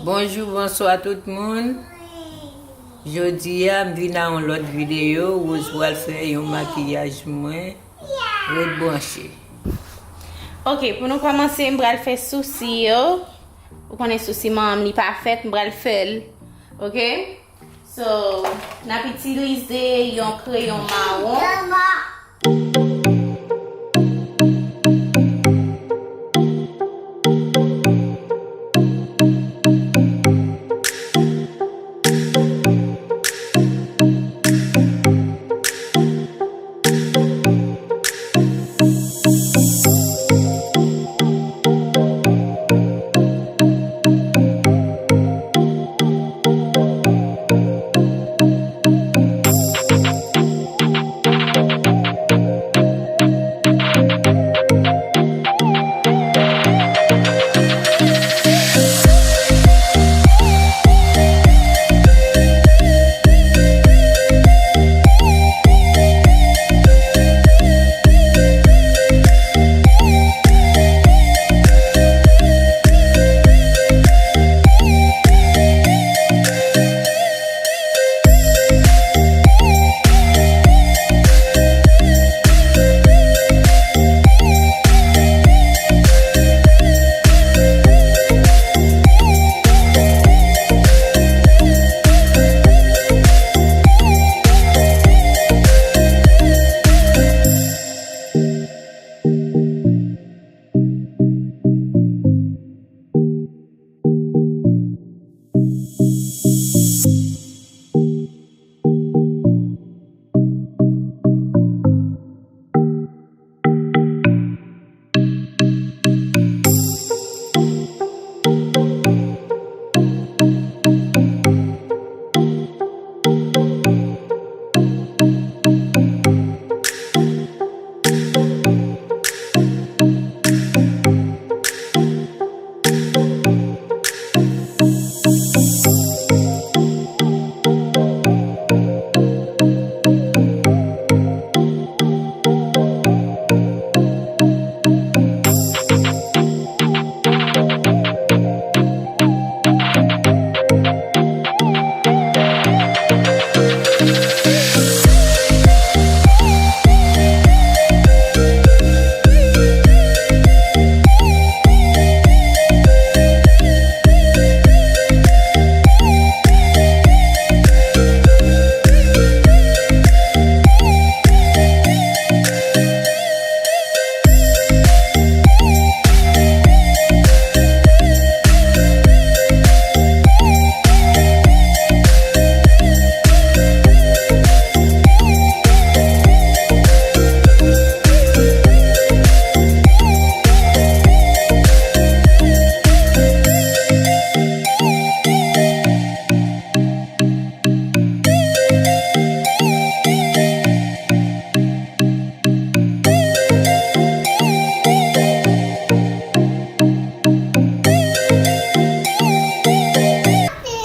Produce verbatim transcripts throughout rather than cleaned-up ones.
Bonjou, bonswa tout moun. Jodi a, m vin a yon lòt videyo. Rose pral fè yon makiyaj mwen. Ret branche. Ok, pou nou kòmanse, m pral fè sousi yo. Ou konnen sousi manman m li pa fèt, m pral fè l. Ok? So, n ap itilize yon kreyon mawon.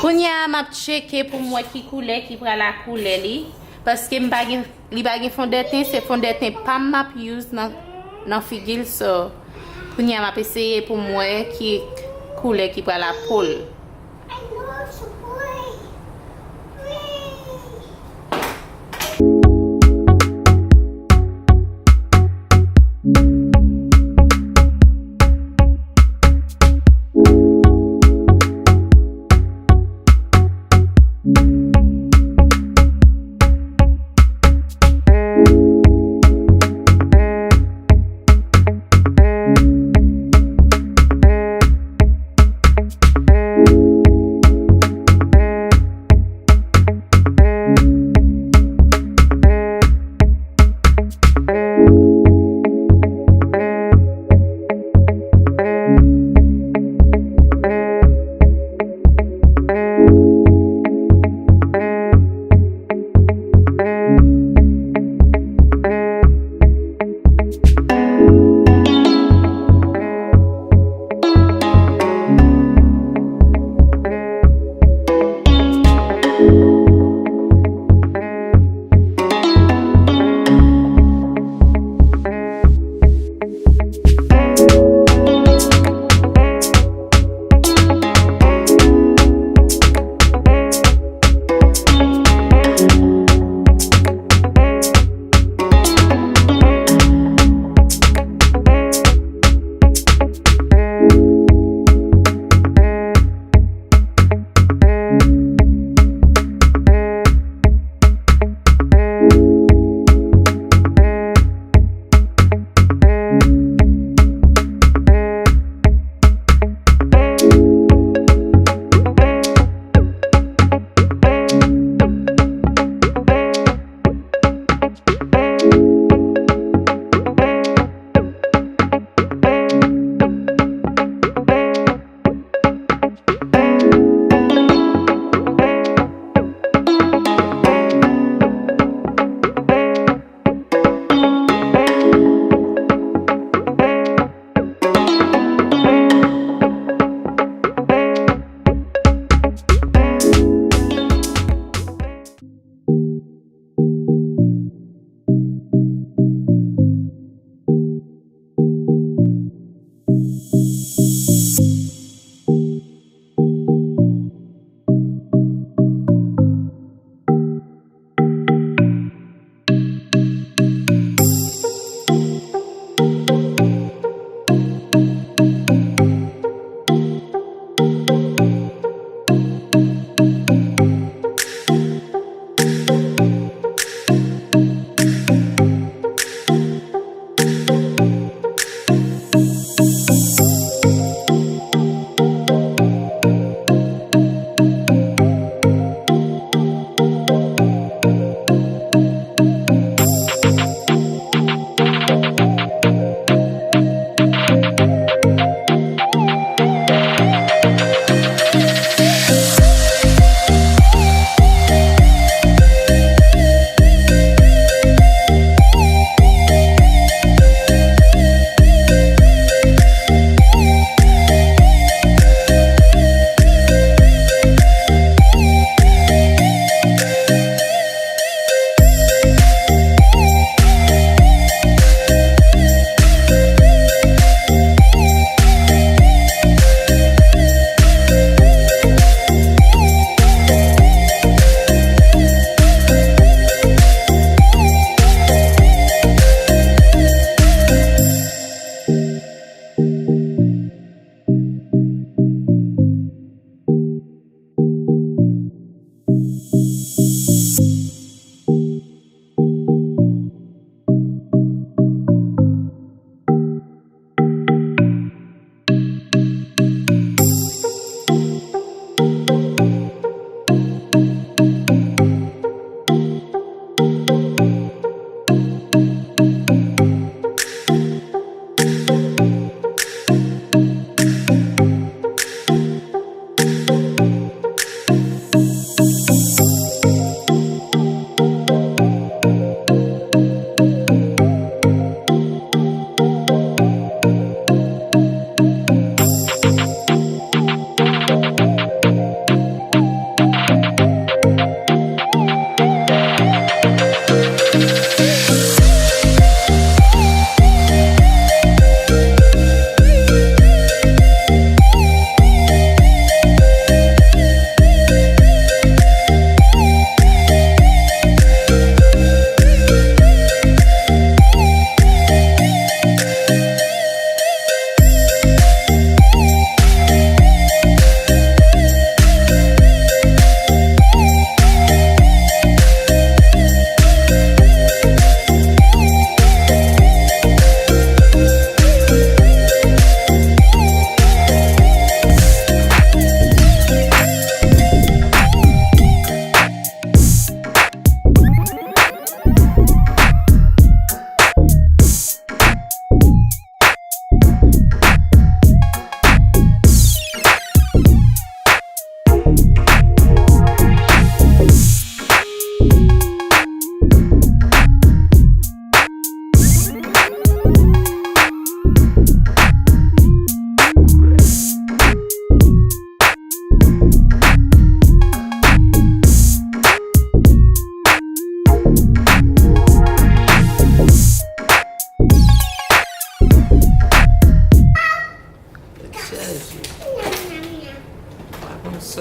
Kounye a, m ap tcheke pou m wè ki koulè ki pral ak koulè li. Paske m pa gen, li pa gen fondèten, se fondèten pa m m ap use nan, nan figi l. So, kounye a, m ap eseye pou m wè ki koulè ki pral ak po l.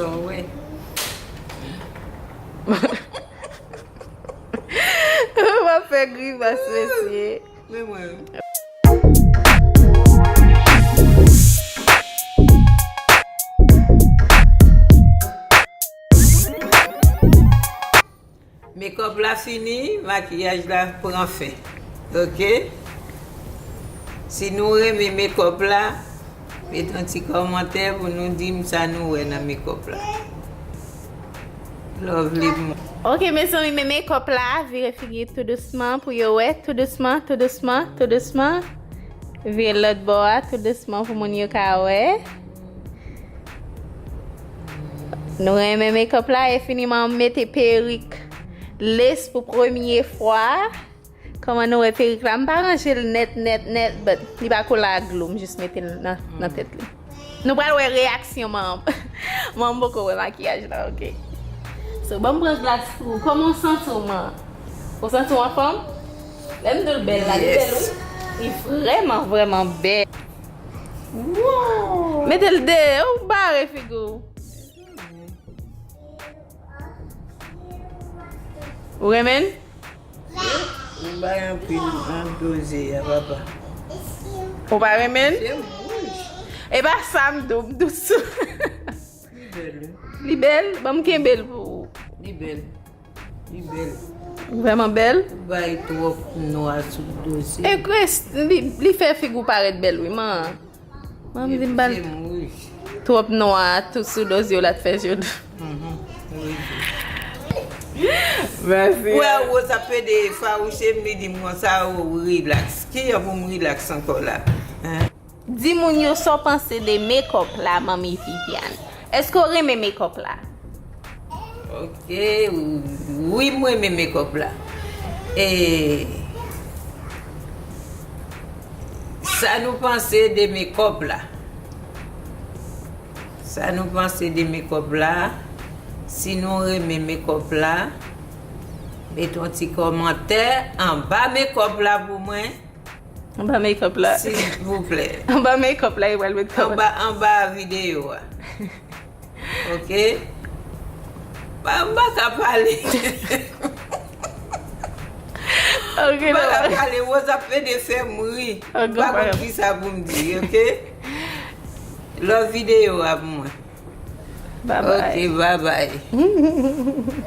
Bon, wè. W ap fè grimas, mesye. Men mwen. Mekòp la fini, makiyaj la pran fen. Oke? Si nou renmen mekòp la, mete yon ti kòmantè pou nou di m sa nou wè nan mekòp la. Lovely m. Ok, mezanmi, men mekòp la, vire figi tou dousman pou yo wè. Tou dousman, tou dousman, tou dousman. Vire lòt bò a, tou dousman pou moun yo ka wè. Nou renmen mekòp la, e finiman m mete perik les pou premye fwa. Kòman nou wè perik la? M pa ranje l nèt, nèt, nèt, but li pa kole ak glou, m jis mete l nan, nan tèt li. Nou pral wè reyaksyon manman. Manman poko wè makiyaj la, ok. So, ban m pran glas pou ou. Kòman w santi w, man? Ou santi w anfòm? Lè m di w l bèl la, li bèl, wi. Li vrèman, vrèman bèl. Mete l de, ou bare figi w. Ou renmen l? Ou bay anpil an doze a, papa. Ou pa renmen l? Se wouj. E pa sa m di w, m di w sou. Li bèl, wi. Li bèl? Ban m kenbe l pou ou. Li bèl. Li bèl. Vrèman bèl? Ou bay twòp nwa sou doze. E Chris, li, li fè figi w parèt bèl, wi, man. Man, m di m ba l. Se wouj. Twòp nwa, tout sou doze w la t fè je w. Mhm. Wi. Mèsi. Wè, Rosa pede fawouche m, li di m konsa, ou rilaks. Kijan pou m rilaks ankò la? Hein? Di moun yo sa w panse de mekòp la, Manmi Viviane. Èske w renmen mekòp la? Ok, wi, mwen renmen mekòp la. E sa nou panse de mekòp la? Sa nou panse de mekòp la? Si nou renmen mekòp la, mete yon ti kòmantè anba mekòp la pou mwen. Anba mekòp la. Silvouplè. Anba mekòp la, yo pral met kòmantè. Anba, anba videyo a. Ok? Pa, m pa ka pale. Ok, M pa ka bye. Pale, Rosa pede fè m ri. Ok, M pa konn bye. Kisa pou m di, ok? Lòt videyo a pou mwen. Bye Ok, bye. Bye bye.